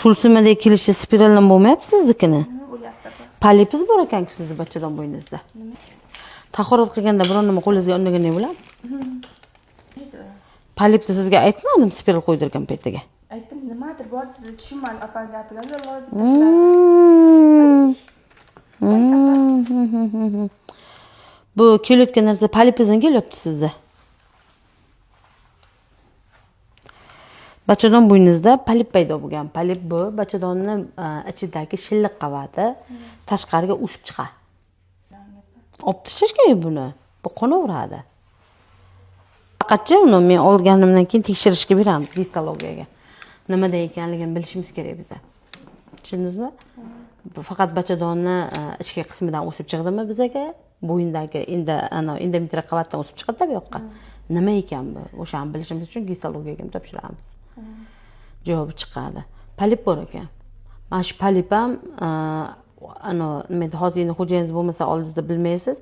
Sulsumadek kelishi spiraldan bo'lmayapti siznikini. Nima bo'lyapti, opa? Polipingiz bor ekan-ku sizni bachadon bo'yningizda. Tahorat qilganda biron nima qo'lingizga unnagandek bo'ladi. Nima? Polipni sizga aytmadim spiral qo'ydirgan paytiga. Aytdim, nimadir bor dedi, tushunmadim opani gapiga. Lol deb tashladi. Bu kelayotgan narsa polipingizdan kelyapti sizda. Bachadon bo'yningizda polip paydo bo'lgan. Polip bu bachadonni ichidagi shilliq qavati tashqariga o'sib chiqadi. Olib tashlash kerak buni. Bu qonaveradi. Faqatchi uni men olganimdan keyin tekshirishga beramiz gistologiyaga. Nimada ekanligini bilishimiz kerak biza. Tushundingizmi? Bu faqat bachadonni ichki qismidan o'sib chiqdimi bizaga? Bo'yindagi endometrial qavatdan o'sib chiqadi bu yoqqa. Nima ekan bu? O'shani bilishimiz uchun gistologiyaga ham topshiramiz. Javobi chiqadi. Polip bor ekan. Mana shu polip ham nima edi, hozir endi xo'jayingiz bo'lmasa oldingizda bilmaysiz.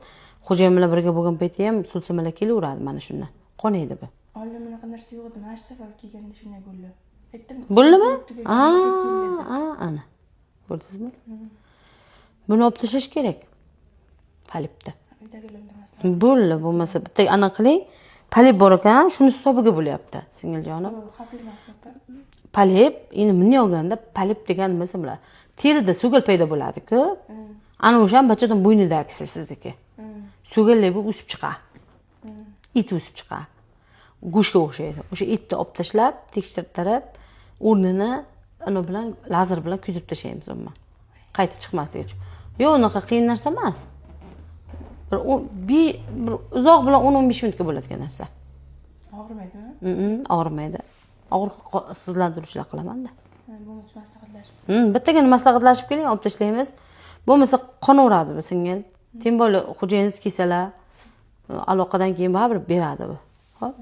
Xo'jayin bilan birga bo'lgan paytda ham sulsamalar kelaveradi mana shundan. Qonaydi bu. Oldin bunaqa narsa yo'q edi. Mana shu safar kelganda shunday bo'ldi. Aytdim. Bo'ldimi? Tugaganida keldi. Ana. Ko'rdingizmi? Buni olib tashlash kerak. Polipni. Uydagilar bilan maslahat. Bo'ldi, bo'lmasa bitta ana qiling. Polip bor ekan, shuni hisobiga bo'lyapti, singiljonim. Bu xavfli emas, opa. Polip, endi bunday olganda polip degan nima bo'ladi? Terida so'gal paydo bo'ladi-ku. Ana o'sha bachadon bo'ynidagisi sizniki. So'gallar bo'lib o'sib chiqadi. It o'sib chiqadi. Go'shtga o'xshaydi. O'sha itni olib tashlab, tekshirtirib, o'rnini ana bilan lazer bilan kuydirib tashlaymiz umuman. Qaytib chiqmasligi uchun. Yo'q, unaqa qiyin narsa emas. Bir bir uzoq bilan 10-15 minutga bo'ladigan narsa. Og'rimaydimi? Og'rimaydi. Og'riq sizlantiruvchilar qilaman-da. Bo'lmasa maslahatlashib. Bittagina maslahatlashib keling, olib tashlaymiz. Bo'lmasa qonaveradi bu singil. Tем более xo'jayingiz kelsalar, aloqadan keyin baribir beradi bu. Xo'p.